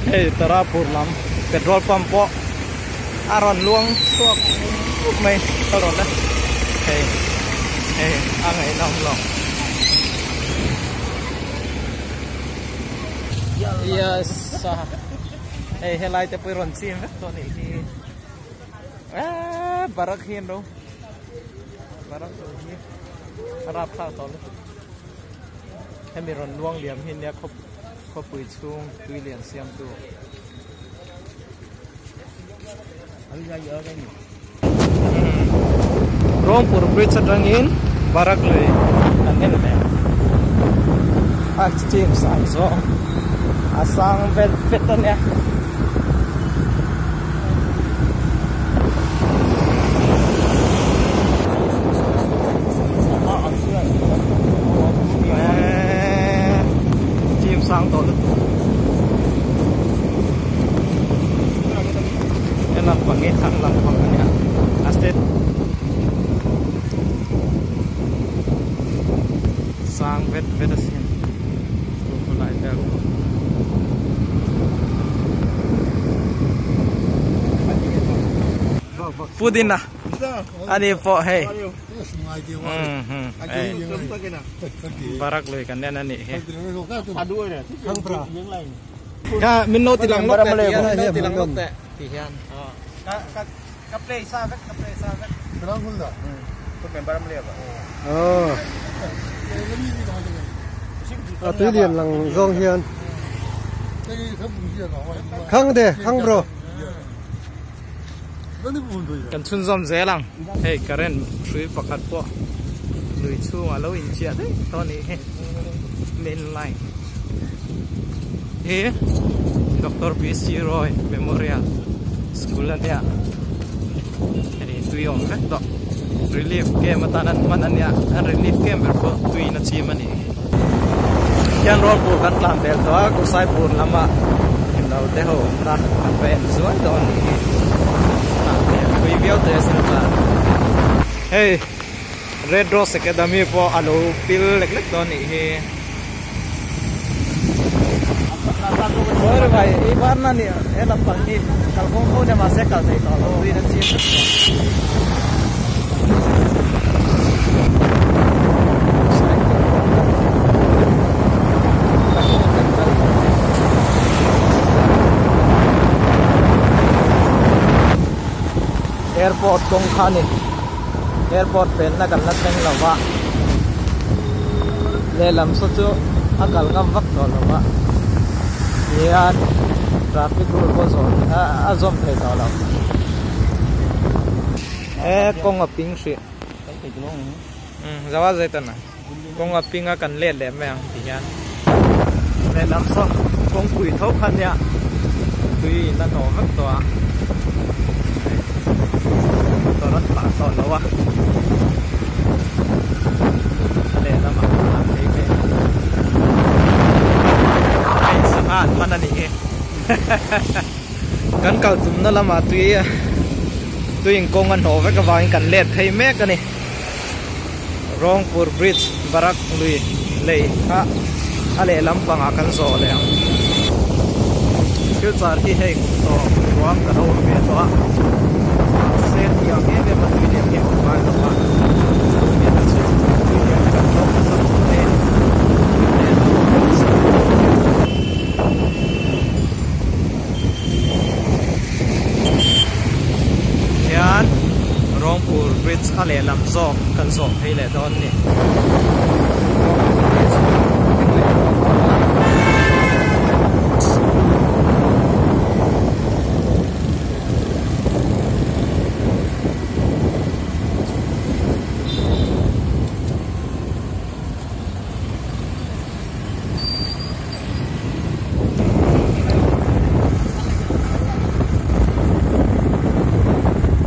Hei Tarapur lam petrol pump pawh a rawn luang chhuak up mai ka rawn a hei hei a ngaihnawm lo. Yes hei helai te pawh i rawn chim vek tawh a nih hi eee barak hi an ro barak lo hi a rapthlak tawh lutuk hemi rawn luang liam hi nia khawp khawpui chhung tui lian siamtu. Rongpur bridge atangin Barak lui kan en leh a chim sang zawng a sang vet vet a nia. Chim sang tawh lutuk. He lampang hi thlang lampang a nia a step sang vet vet a sin chu lai vel Pudina ani pawh hei Barak lui kan en a nih hi. Ka min lo ti lang lawk teh ti hian min lo ti lang lawk teh ti hian ka ka ka play sa vek ka play sa vek. A tui lian lang zawng hian khang de khang bro. Kan chhunzawm zel ang hei current hrui pakhat pawh lui chhungah lo inchiah daih tawh a nih hi main line hi Doctor BC Roy Memorial School a nia hei tui awm vek tawh relief camp atan an hman a nia an relief camp ber pawh tuiin a chim a nih hi hian Rawlpur kan tlan vel tawh a Gosaipur lamah englo te ho awmna kan va en zuai dawn a nih hi tlan vel thui viau teh a sin tlan hei Red Rose Academy pawh a lo pil lek lek dawn a nih hi i varna ni he lampang hi kalkawng ho nia mahse kal thei tawh lo tuin a chim vek tawh. Airport kawng kha a ni airport penna kan la thleng lo va lehlam saw chu a kal ngam vak tawh lo va tihian traffic rule pawh zawh a zawm thei tawh lo e kawng a ping hrih zawa zai tan a kawng a ping a kan let leh mai ang ti hian lehlam saw kawngpui tho kha nia tui in a hnawh vek tawh a motor a tlan tawh lo a a lehlamah a tlan phei phei hei sangha an man a nih hi kan kal tumna lamah tui tui in kawng a hnawh vek avangin kan let phei mek a ni. Rongpur Bridge Barak lui lei kha a lehlam pangah kan zawh leh ang. Silchar hi hei kum tawh ruang ka lo awm ve tawh a, mahse tiang em em a tui lian hi a awm ngai lo a, tui lian chu tui lian kan tawk nasa khawp mai a ni. Tui lian a awm nasa khawp mai. Hian Rongpur bridge a lehlam zawk kan zawh phei leh dawn a ni. Rongpur bridge thleng leh dawn tawh a.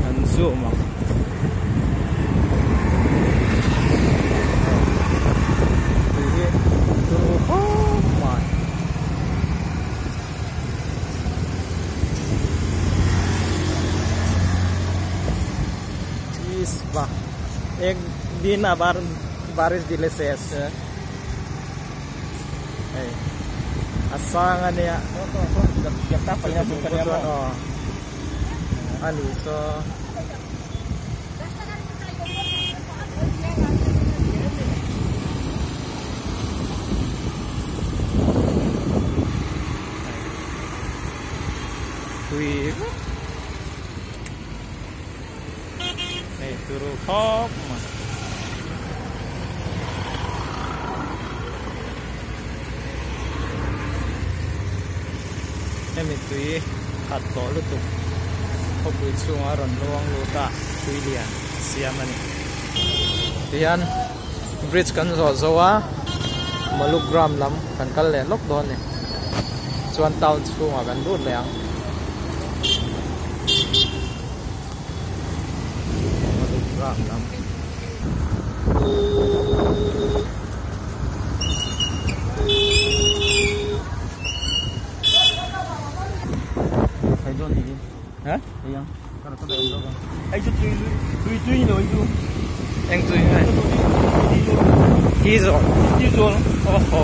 An zoom ang. Tui hi turu khawp mai. Is ba ek din abar barish dile shesh. Hei. A sang a nia. A ni saw. Tui vek. Hei turu khawp mai. Hemi tui khat tawh lutuk khawpui chhunga rawn luang lut a tui lian a siam a ni. Tihian bridge kan zawh zo a Malugram lam kan kal leh lawk dawn a ni. Chuan town chhungah kan lut leh ang. Eng tui nge Diesel Diesel oh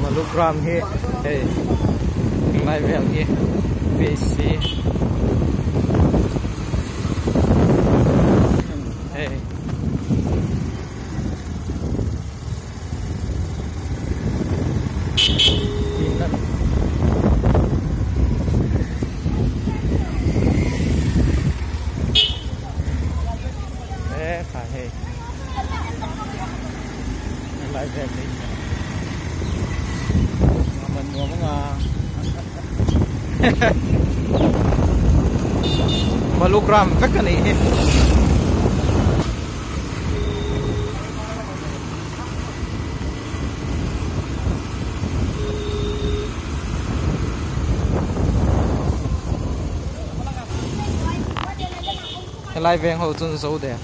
Malugram hi hei lai vel hi VC hei e kha hei lai vel hi Malugram vek a nih hi. Helai veng ho chu an zo der.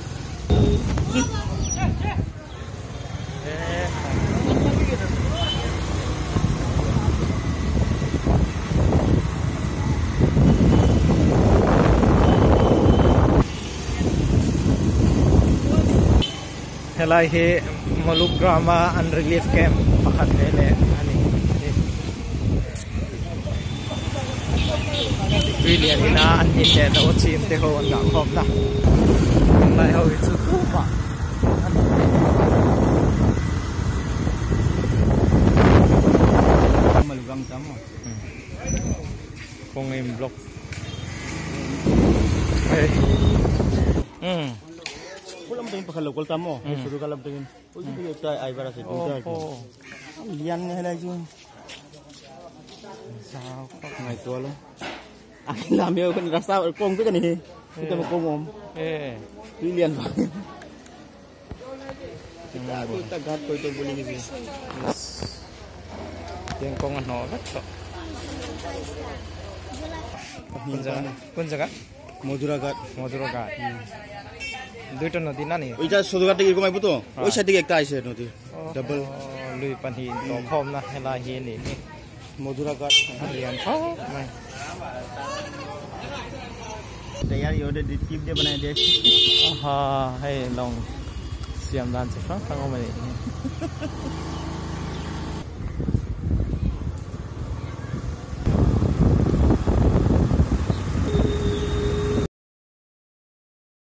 Helai hi Mawluk rama an relief camp pakhat ve leh a ni. Tui lian ina an in leh loh chim te ho an dah khawm na. Tunlai ho hi chu tumah an awm thei lo. Kawng in block. Hei. Um. Kawng a hnawh vek tawh. কোন জায়গা? মধুরাঘাট। মধুরাঘাট। দুইটা নদী না নি? ওইটা সদরঘাট থেকে এরকম আইবো তো ওই সাইড থেকে একটা আইছে নদী double. Lui pahnih in tawh khawm na helai hi a nih hi। Madhuraghat. A lian khawp mai। Aha hei lawng siam dan chi hrang hrang awm a nih hi।